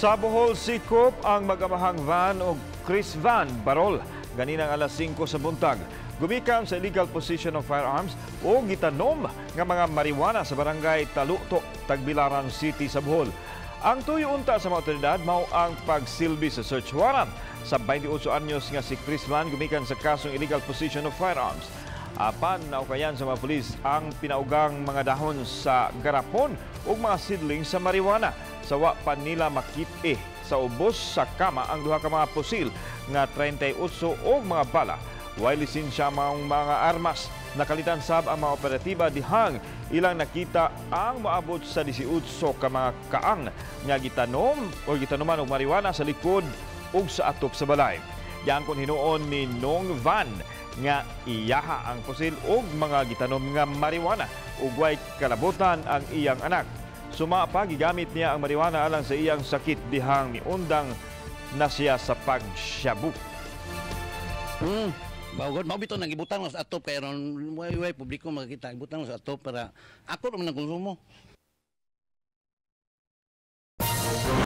Sa Bohol, sikop ang mag-amahang Van o Chris Van Barol ganinang alas 5 sa buntag. Gumikan sa illegal possession of firearms o gitanom nga mga marijuana sa barangay Taluto, Tagbilaran City sa Bohol. Ang tuyo unta sa mga otoridad mao ang pagsilbi sa search warrant sa 28 anyos nga si Chris Van gumikan sa kasong illegal possession of firearms. Apan naukayan sa mga pulis ang pinaugang mga dahon sa garapon ug mga seedling sa marijuana. Sa wa pa nila makit-i sa ubos sa kama ang duha ka mga pusil nga 38 og mga bala. Way lisensya maong mga armas. Nakalitan sab ang mga operatiba dihang ilang nakita ang moabot sa 18 ka mga kaang nga gitanom o gitanuman og marijuana sa likod ug sa atop sa balay. Giangkon hinuon ni Nong Van nga iyaha ang pusil ug mga gitanom nga marijuana ug way kalabutan ang iyang anak. Suma pa, gigamit niya ang marijuana alang sa iyang sakit dihang miundang na siya sa pagsyabu. Bawod mao bitaw nang ibutang lang sa atop kay aron way publiko makakita, ibutang lang sa atop para ako ra man ang konsumo.